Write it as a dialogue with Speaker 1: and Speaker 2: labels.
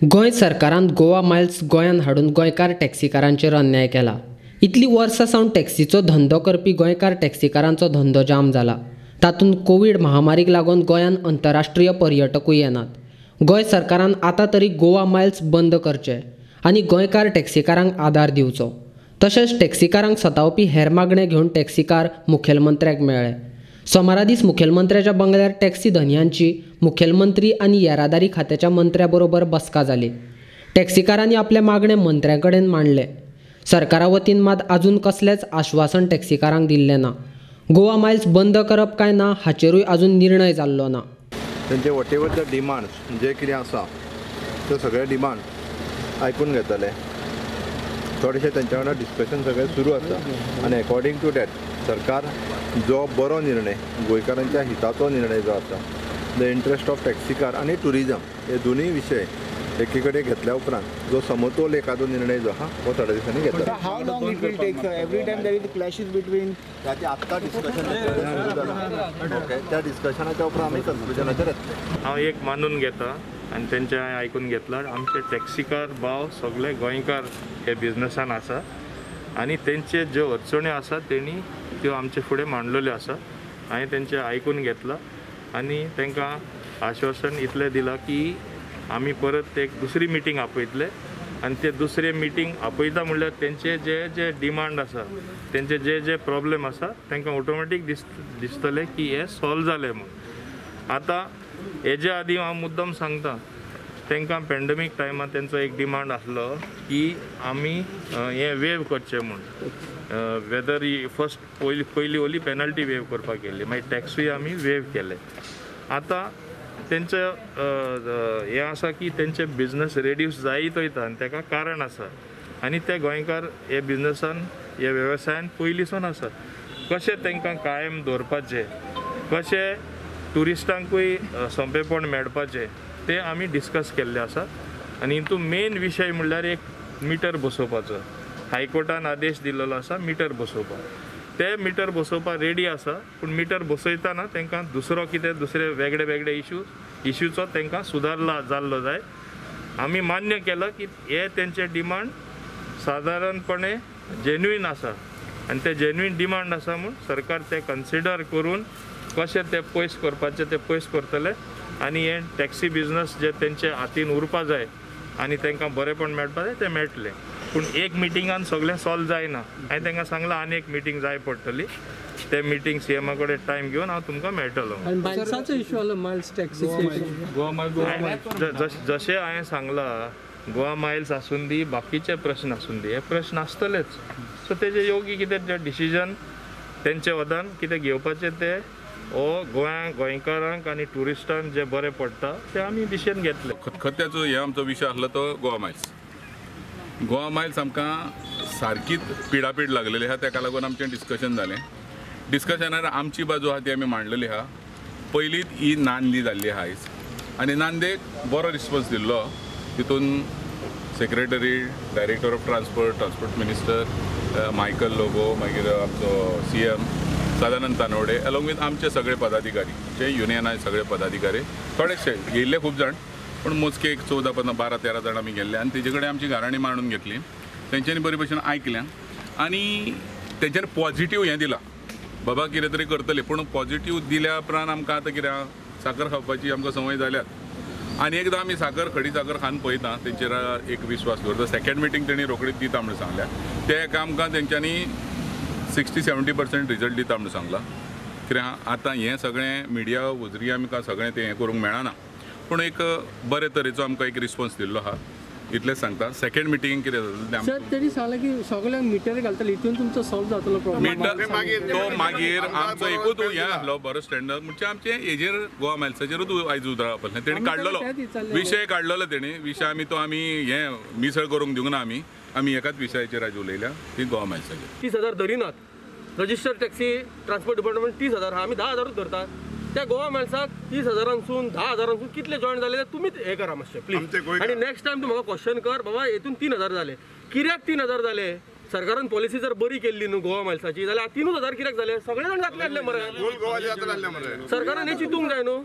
Speaker 1: गोंय सरकारान गोवा मायल्स गोंयांत हाडून गोंयकार टॅक्सीकारांचेर अन्याय केला. इतली वर्सां सावन टॅक्सीचो धंदो करपी गोंयकार टॅक्सीकारांचो धंदो जाम जाला. तातूंत कोवीड महामारीक लागून गोंयांत अंतरराष्ट्रीय पर्यटकूय येनात. गोंय सरकारान आतां तरी गोवा मायल्स बंद करचे आनी गोंयकार टॅक्सीकारांक आदार दिवचो. तशेंच टॅक्सीकारांक सतावपी हेर मागणे घेवन टॅक्सीकार मुखेलमंत्र्याक मेळ्ळे. सोमारा दीस मुखेलमंत्र्याच्या बंगल्यार टॅक्सी धनयांची मुखेलमंत्री आनी येरादारी खात्याच्या मंत्र्या बरोबर बसका जाली. टॅक्सीकारांनी आपले मागणे मंत्र्या कडेन मांडले. सरकारा वतीन मात आजून कसलेंच आश्वासन टॅक्सीकारांक दिल्लें ना. गोवा मायल्स बंद करप काय ना हाचेरूय आजून निर्णय जाल्लो ना.
Speaker 2: तेंचे what ever the demands जे कितें आसा ते सगळे डिमांड आयकून घेतले. थोडेशे तेंच्या वांगडा डिस्कशन सगळें सुरू आसा आनी अकॉर्डिंग टू that सरकार जो बरो निर्णय गोंयकारांच्या हिताचो निर्णय जो आसा the interest of टॅक्सीकार आनी ट्युरिजम हे दोनूय विशय एकी कडेन घेतल्या उपरांत जो समतोल एखादो निर्णय जो आहा हो थोड्या दिसांनी घेतला.
Speaker 3: How long it will take sir? Every time there is clashes between
Speaker 2: ताचे आत्तां डिस्कशन सुरू जालां. ओके, त्या डिस्कशनाच्या उपरांत आमी कन्क्लुजनाचेर येतले.
Speaker 4: हांव एक मानून घेता आनी तेंचें हांवें आयकून घेतलां. आमचे टॅक्सीकार भाव सगळे गोंयकार हे बिजनसान आसा आनी तेंचे ज्यो अडचण्यो आसा तेणी त्यो आमचे फुडें मांडलेल्यो आसा. हांवें तेंचें आयकून घेतलां आनी तांकां आश्वासन इतलें दिलां की आमी परत एक दुसरी मिटींग आपयतले आनी ते दुसरे मिटींग आपयता म्हणल्यार तेंचे जे जे डिमांड आसा, तेंचे जे जे प्रॉब्लेम आसा तांकां ऑटोमॅटीक दिसतलें की हें सॉल्व जालें म्हूण. आतां हेजे आदीं हांव मुद्दम सांगता, तांकां पॅन्डेमीक टायमार तेंचो एक डिमांड आसलो की आमी हें वेव करचें म्हूण. वेदर ही फर्स्ट पयली ओली पेनल्टी वेव करपाक केल्ली, मागीर टॅक्सूय आमी वेव केले. आतां तेंचो हें आसा की तेंचे बिजनस रेड्यूस जायत वयता आनी ताका कारण आसा आनी ते गोंयकार हे बिजनसान हे वेवसायान पयलींसून आसा. कशें तांकां कायम दवरपाचें, कशें ट्युरिस्टांकूय सोंपेपण मेळपाचें तें आमी डिस्कस केल्लें आसा. आनी हितून मेन विशय म्हणल्यार एक मिटर बसोवपाचो. हायकोर्टान आदेश दिल्लो आसा मिटर बसोवपाक. ते मिटर बसोवपाक रेडी आसा, पूण मिटर बसयतना तांकां दुसरो कितें दुसरे वेगळे वेगळे इश्यूचो तांकां सुदारला जाल्लो जाय. आमी मान्य केलां की हे तेंचे डिमांड सादारणपणे जेन्युइन आसा आनी ते जेन्युइन डिमांड आसा म्हूण सरकार ते कन्सिडर करून कशें ते पयस करपाचें ते पयस करतले आनी हे टॅक्सी बिजनस जे तेंचे हातीन उरपा जाय आनी तांकां बरेंपण मेळपा जाय तें मेळटलें. पूण एक मिटिंगान सगळें सॉल्व जायना. हांवें तांकां सांगलां आनी एक मिटींग जाय पडटली. ते मिटींग सी एमा कडेन टायम घेवन हांव तुमकां मेळटलो. जशें हांवें सांगलां गोवा मायल्स आसून दी, बाकीचे प्रश्न आसून दी, हे प्रश्न आसतलेच. सो तेजे योग्य कितें डिसिजन तेंचे वदान कितें घेवपाचें तें हो गोंया गोंयकारांक आनी ट्युरिस्टांक जे बरें पडटा ते आमी दिशेन घेतले.
Speaker 5: खतखत्याचो हे आमचो विशय आसलो तो गोवा मायल्स. गोवा मायल्स आमकां सारकीच पिडापीड लागलेली आहा, ताका लागून आमचें डिस्कशन जालें. डिस्कशनार आमची बाजू आहा ती आमी मांडलेली आहा. पयलींच ही नांदी जाल्ली आहा आयज आनी नांदेक बरो रिस्पोन्स दिल्लो. तितून secretary, director of transport, transport minister Michael Lobo, मागीर आमचो CM Sadanand Tanavade, along with आमचे सगळे पदाधिकारी, जे युनियनाचे सगळे पदाधिकारी थोडेशे गेल्ले खूब जाण, पूण मोजके एक 14, 15, 12, 13 जाण आमी गेल्ले आनी तेजे कडेन आमची गाराणी मांडून घेतली. तेंच्यांनी बरे भशेन आयकलें आनी तेंच्यांनी पॉजिटीव हें दिलां, बाबा कितें तरी करतले. पूण पॉजिटीव दिल्या उपरांत आमकां आतां कितें साकर खावपाची आमकां संवय जाल्यात आनी एकदां आमी साकर खडी साकर खावन पळयता तेंचेर एक विश्वास दवरता. सेकेंड मिटींग तेणी रोखडीच दिता म्हणून सांगल्या. ते एका आमकां तेंच्यांनी 60-70% रिजल्ट दिता म्हणून सांगलां. कित्याक आतां हें सगळें मिडिया वजरी आमकां सगळें तें हें करूंक मेळना, पूण एक बरे तरेचो आमकां एक रिस्पोन्स दिल्लो आहा इतलेंच सांगता. सेकेंड मिटींग कितें जातलें
Speaker 6: सर, तेणी सांगलें की सगळ्यांक मिटर घालतले हितून तुमचो सॉल्व जातलो प्रॉब्लेम.
Speaker 5: मिटर तो मागीर आमचो एकूच हें आसलो बरो स्टँडर्ड म्हणजे आमचे हेजेर गोवा मायल्साचेरूच आयज उजळप आसलें. तेणी काडलेलो विशय काडलेलो, तेणी विशय आमी तो आमी हें मिसळ करूंक दिवंक ना. आमी आमी एकाच विशयाचेर आयज उलयल्या ती गोवा मायल्साचेर.
Speaker 7: 30,000 धरिनात रजिस्टर्ड टॅक्सी ट्रान्सपोर्ट डिपार्टमेंट 30,000 आहा, आमी 10,000 धरतात. त्या गोवा मायल्साक 30,000 10,000 कितले जॉयन जाले ते तुमीच हें करा मातशें प्लीज. आनी नेक्स्ट टायम तूं म्हाका क्वेश्चन कर बाबा हेतून 3,000 जाले कित्याक 3,000 जाले? सरकारान पॉलिसी जर बरी केल्ली न्हू गोवा मायल्साची जाल्यार 3,000 कित्याक जाले? सगळे जाण जातले आसले मरे. सरकारान हें चिंतूंक जाय न्हू.